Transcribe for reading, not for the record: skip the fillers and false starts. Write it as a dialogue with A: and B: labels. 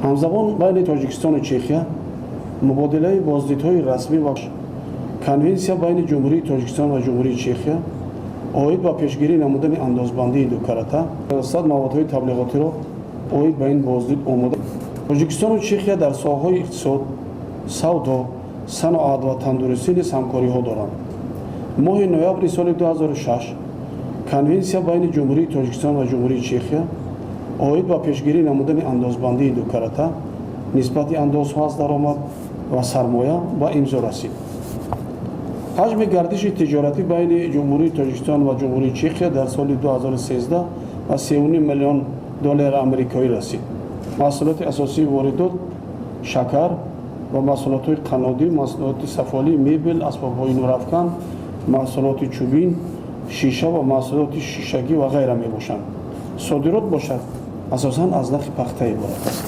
A: Ҳамзамон байни Тоҷикистону Чехия мубодилаи боздидҳои расмӣ ва конвенсия байни Ҷумҳурии Тоҷикистон ва Ҷумҳурии Чехия оид ба пешгирӣ намудани андозбандии дукарата 100 маводҳои таблиғотиро оид ба ин боздид омода. Тоҷикистону Чехия дар соҳаҳои иқтисод, савдо, саноат ва тандурустӣ низ ҳамкориҳо доранд. Моҳи ноябри соли 2006 конвенсия байни Ҷумҳурии Тоҷикистон ва Ҷумҳурии Чехия оид ба пешгирӣ намудани андозбандии дукарата нисбати андозҳо аз даромад ва сармоя ба имзо расид. Ҳаҷми гардиши тиҷоратӣ байни Ҷумҳурии Тоҷикистон ва Ҷумҳурии Чехия дар соли 2013 ба 3,5 миллион доллари амрикоӣ расид. Маҳсулоти асосии воридот шакар ва маҳсулотҳои қаннодӣ, маҳсулоти сафолӣ, мебел, асбобҳои нурафкан, маҳсулоти чӯбин, шиша ва маҳсулоти шишагӣ ва ғайра мебошанд. Содирот бошад, асосан аз нахи пахта иборат аст.